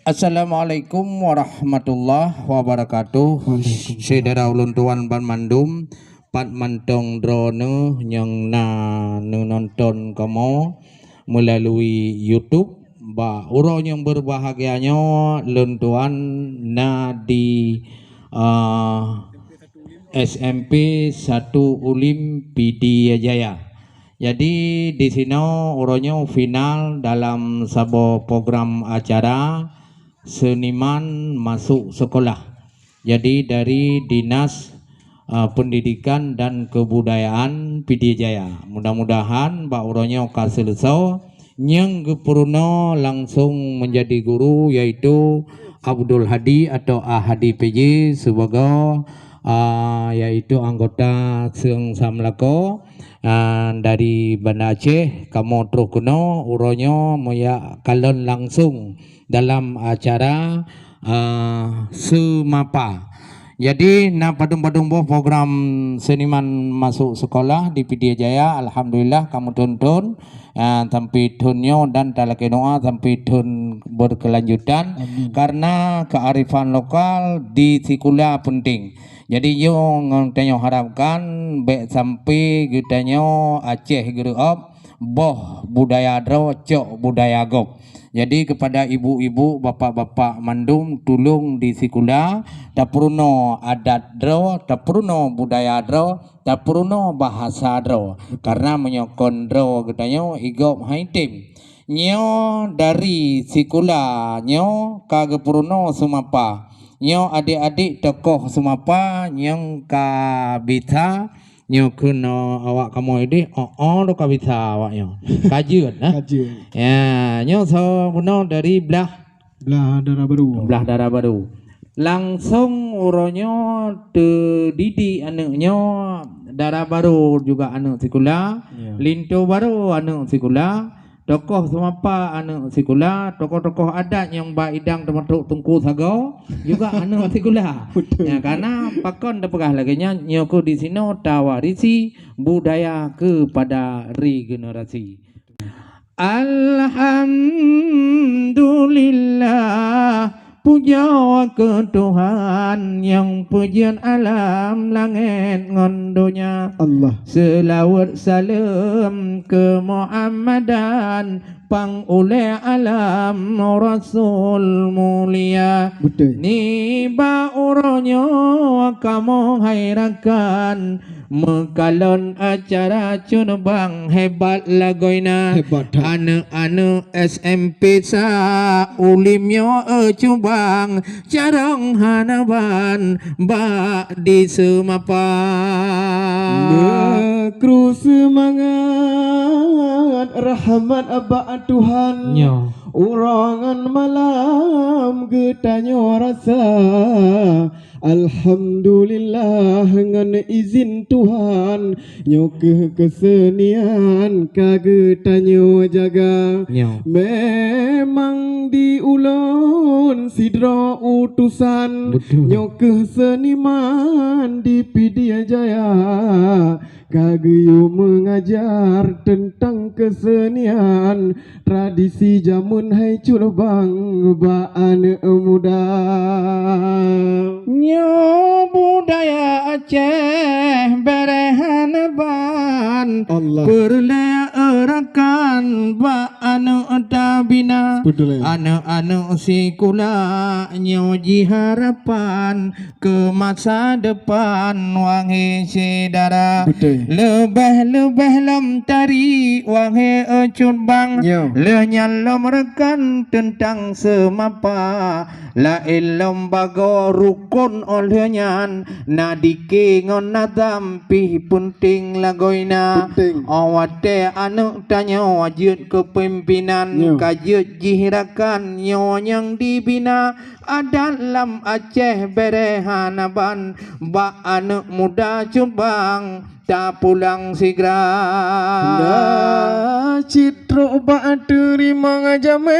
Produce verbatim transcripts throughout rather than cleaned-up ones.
Assalamualaikum warahmatullahi wabarakatuh. Waalaikumsalam. Syedara ulôn tuan banmandum, pat mantong droeneuh nyang na neunonton kamoe meulalu YouTube. Bak uroe nyang beubahgia nyoe, lôn tuan na di, ah, S M P satu Ulim Pidie Jaya. Jadi, di sinoe uroe nyoe final dalam saboh program acara seniman masuk sekolah. Jadi, dari Dinas, ah, Pendidikan dan Kebudayaan Pidie Jaya. Mudah-mudahan bak uroe nyoe ka seuleusoe, nyang geupeurunoe langsung menjadi guru, yaitu Abdul Hadi atau A Hadi P J sebagai, ah, yaitu anggota Seung Samlako, ah, dari Banda Aceh. Kamoe troh keunoe uroe nyoe meuyak kalon langsung dalam acara, ah, Seumapa. Jadi, na padum-padum boh program seniman masuk sekolah di Pidie Jaya, alhamdulillah, kamoe tonton, ah, sampai thon nyoe dan talakée doa sampai thon berkelanjutan. Amin. Karena kearifan lokal di sikula penting. Jadi, nyoe ngon tanyoe harapkan bék sampai geutanyoe Aceh geureu'ob boh budaya droe cok budaya gob. Jadi, kepada ibu-ibu, bapak-bapak mandum, tulông di sikula tapeurunoe adat droe, tapeurunoe budaya droe, tapeurunoe bahasa droe. Karena meunyoe kon droe geutanyoe, i gob han item. Nyoe dari sikula nyoe ka geupeurunoe Seumapa. Nyoe adik-adik tokoh Seumapa nyang ka bisa. Nyoe keunoe awak kamoe ideh, oh, oh, ka bisa awak nyoe. Ka jeuet, nah. Ka jeuet. Ya, nyoe soe bunoe dari blah Blah Dara Baru. Blah Dara Baru. Langsung uroe nyoe teudidik aneuk nyoe, Dara Baru juga aneuk sikula, ya, Linto Baru aneuk sikula, tokoh Seumapa aneuk sikula, tokoh-tokoh adat nyang ba idang teumasok Teungku Sagoe juga aneuk sikula. Betul. Ya, karena pakon tapeugah lagée nyan, nyoe keuh di sinoe tawarisi budaya keupada regenerasi. Alhamdulillah, pujoe keu Tuhan nyang peujeuet alam langét ngon donya. Allah. Seulaweuet saleuem keu Muhammadan, pang ulée alam Rasul mulia. Betul. Nibak uroe nyoe kamoe hai rakan, meukalon acara Cut Bang hebat lagoina. Hebat that. Aneuk-aneuk S M P sa Ulim nyoe, eh, Cut Bang, carông hana ban bak di Seumapa. Neukru seumangat rahmat bak Tuhan. Nyoe. Uroe ngon malam geutanyoe rasa. Alhamdulillah, ngon izin Tuhan, nyoe keuh keusenian ka geutanyoe jaga. Nyoe. Memang di ulôn sidroe utusan. Betul. Nyoe keuh seniman di Pidie Jaya. Ka geuyue meungajar teuntang keusenian tradisi jameun hai Cut Bang bak aneuk muda. Nyoe budaya Aceh bere hana ban. Allah. Peureulée rakan bak aneuk tabina. Betul, ya. Aneuk-aneuk sikula nyoe jih harapan keu masa depan, wahé syedara. Betul. Leubeh-leubeh lom tari, wahé Cut Bang. Yo. Lheueh nyan lom rakan teuntang Seumapa. Laén lom bagoe rukon óh lheueh nyan, na dike ngon nazam pih peunteng lagoina. Peunteng. Óh watée aneuk tanyoe jeuet keu pimpinan, yo, ka jeuet jih rakan nyoe nyang dibina. Adat lam Aceh bere hana ban, bak aneuk muda Cut Bang tapulang sigra. Dan Cit trok bak teurimong jamé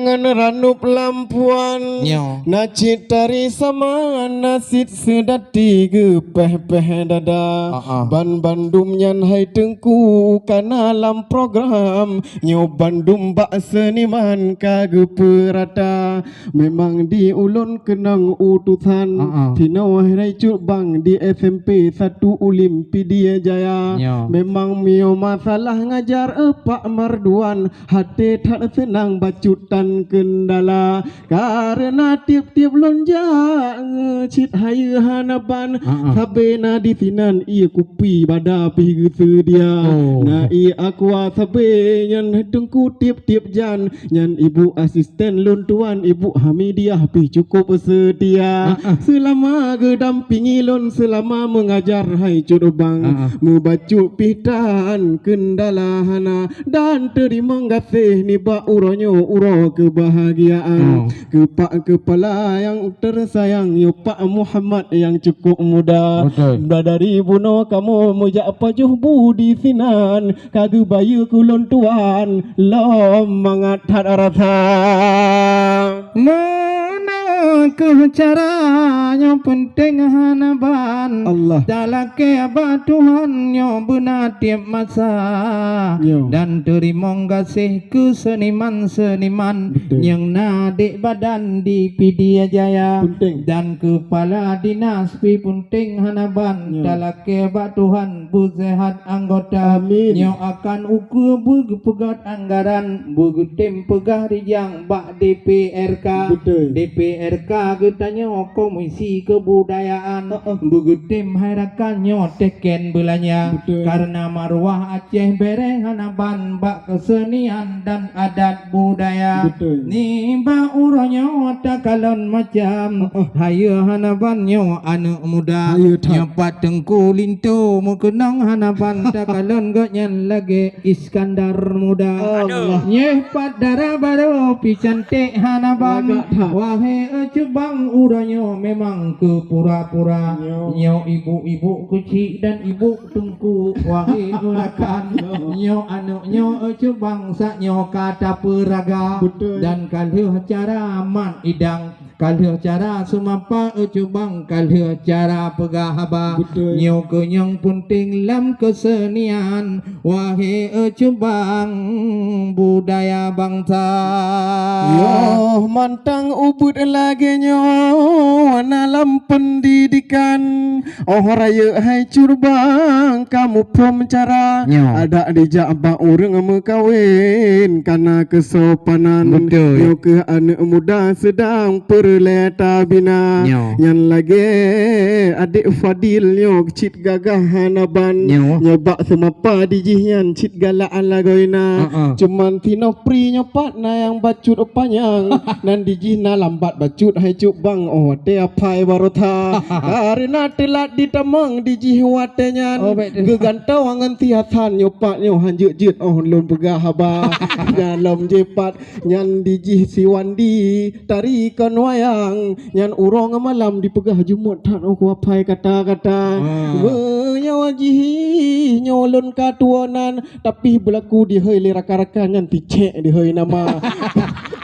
ngon ranup lampuan. Nyo. Na cit tari sama, na cit seudati geupéh-péh dada. Ah, ah. Ban bandum nyan hai Teungku kana lam program. Nyoe bandum bak seuniman ka geupeurata. Memang di ulôn keunong utosan. Heeh. Sinoe hai Cut Bang di S M P satu Ulim Pidie Jaya. Nyo. Memang meunyoe masalah ngajar, eh, Pak Marduan, até that seunang bacut tan keundala. Kareuna tiep-tiep lôn jak, eh, cit hayeue hana ban. Heeh. Sabe na di sinan ié kupi bada pih geuseudia. Oh. Na ié aqua sabe nyan Teungku tiep-tiep jan. Nyan ibu asisten lôn tuan, Ibu Hamidiah pih cukup seutia. Ah, ah. Seulama geudampingi lôn, seulama meungajar hai Cut Bang. Ah, ah. Meubacut pih tan keundala hana. Dan teurimong gaséh nibak uroe nyoe uroe keubahgiaan. Oh. Keu Pak Keupala nyang teusayang, nyoe Pak Muhammad nyang cukup muda. Betul. Dari bunoe kamoe meujak pajoh bu di sinan. Ka geubayeue keu lôn tuan, lom mangat that rasa. Meunan kheueh cara nyoe peunteng hana ban. Allah. Talakée bak Tuhan nyoe beuna tiep masa. Nyo. Dan teurimong gaséh keu seuniman-seuniman. Betul. Nyang na dek badan di Pidie Jaya. Peunteng. Dan keupala dinas pih peunteng hana ban. Nyo. Talakée bak Tuhan beuseuhat anggota. Amin. Nyoe akan ukeue beugeupeugét anggaran, beugeutem peugah rijang bak D P R K. Betul. D P R K geutanyoe Komisi Keubudayaan. Heeh. Beugeutem hai rakan nyoe teken beulanja. Betul. Kareuna maruah Aceh bereng hana ban bak keusenian dan adat budaya. Betul. Nibak uroe nyoe takalon macam. Heeh. Hayeue hana ban nyoe aneuëk muda. Hayeue that. Nyoe pat Teungku Linto meukeunong hana ban takalon gobnyan lagée Iskandar Muda. Allah. Nyoe pat dara barô pih cantik hana ban. Lagak that. Wahé Cut Bang, uroe nyoe memang keu pura-pura. Nyo. Nyoe ibu-ibu keuchik dan ibu teungku, wahé rakan. Nyo. Nyoe aneuëk nyoe Cut Bang, sak nyoe ka tapeuraga. Betul. Dan ka lheueh cara mat idang. Ka lheueh cara seumapa Cut Bang, ka lheueh cara peugah haba. Betul. Nyoe keuh nyang peunteng lam keusenian, wahé Cut Bang, budaya bansa. Yoh mantong ubit lagée nyoe na lam peundidikan. Óh rayeuk hai Cut Bang ka muphom cara. Nyoe. Adak dijak bak ureuëng meukawen kana keusopanan. Beutôi. Nyoe keuh aneuëk muda seudang peureulée tabina. Nyoe. Nyan lagée adék Fadil nyoe cit gagah hana ban. Nyoe. Nyoe bak seumapa di jih nyan cit galak ala goina. Heeh. Cuman tinoh pri nyoe pat na nyang bacut panyang. Nan di jih na lambat bacut hai Cut Bang óh watée aphai barô that. Kareuna teulat jitamong di jih watée nyan. Oh, baik. Geugantoe ngon si Hasan nyoe pat nyoe hanjeuet jeuet óh lôn peugah haba. Nyan lom jih pat nyan di jih si Wandi tari kon wayang. Nyan uroe ngon malam dipeugah jumôt that óh kuaphai kata-kata. Ah. Meunyoe jih nyoe lôn ka tuwoe nan, tapi beulaku dihôi lé rakan-rakan nyan ticék dihôi nama.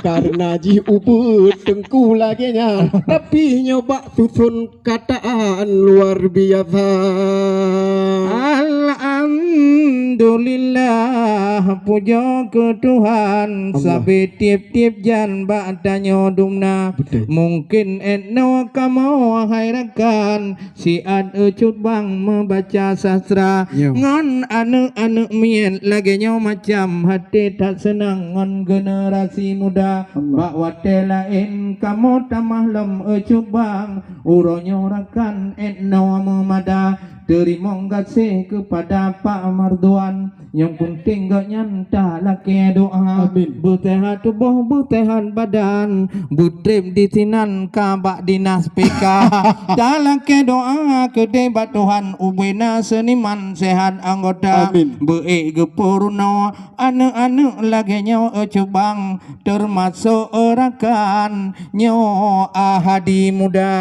Kareuna jih ubeuet teungku lagée nyan, tapi nyoe bak susun kataan luar biasa. Alhamdulillah, pujoe keu Tuhan, Allah. Sabe tieb-tieb jan bak tanyoe dumna. Betul. Mungken 'etnoe kamoe hai rakan, siat Cut Bang meubaca sastra. Ya. Ngon aneuëk-aneuëk miet lagée nyoe macam até that seunang ngon generasi muda. Allah. Bak watée laén kamoe tamah lom Cut Bang, uroe nyoe rakan 'etnoe meumada. Teurimong gaséh keupada Pak Marduan. Nyang peunteng gobnyan talakée doá. Amin. Beuseuhat tuboh, beuseuhat badan, beutreb di sinan ka bak dinas P K. Talakée doá keudeh bak Tuhan, ubena seuniman seuhat anggota. Amin. Beuék geupeurunoe aneuëk-aneuëk lagée nyoe Cut Bang, teumasok rakan nyoe Ahadi Muda.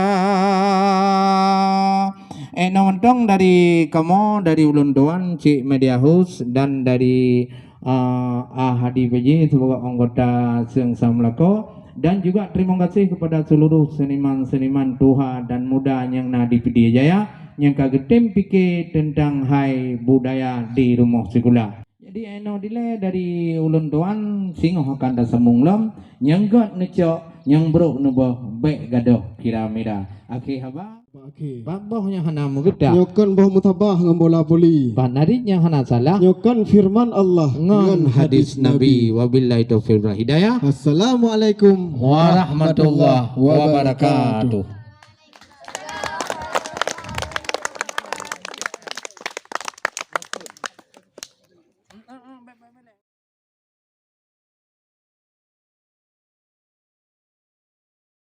Eh, na mantong dari kamoe, dari ulôn tuan Cik Media House dan dari, ah, A Hadi P J sebagai anggota Seung Sam Lako, dan juga terima kasih kepada seluruh seniman-seniman tuha dan muda nyang na di Pidie Jaya nyang ka geutem pike teuntang hai budaya di rumoh sikula. Jadi, inoe dilée dari ulôn tuan, singoh akan tasambong lom, nyang gét neucok, nyang brok neuboh, bék gadôh kira-mira. Akhé haba, Akhé. Bak boh nyang hana meugeutah. Nyoe kon boh meutabah ngon bola voli. Bak narit nyang hana salah. Nyoe kon firman Allah Ngon ngon hadis hadis Nabi. Nabi. Wabillahi taufiq wal hidayah. Assalamualaikum Warahmatullahi wabarakatuh.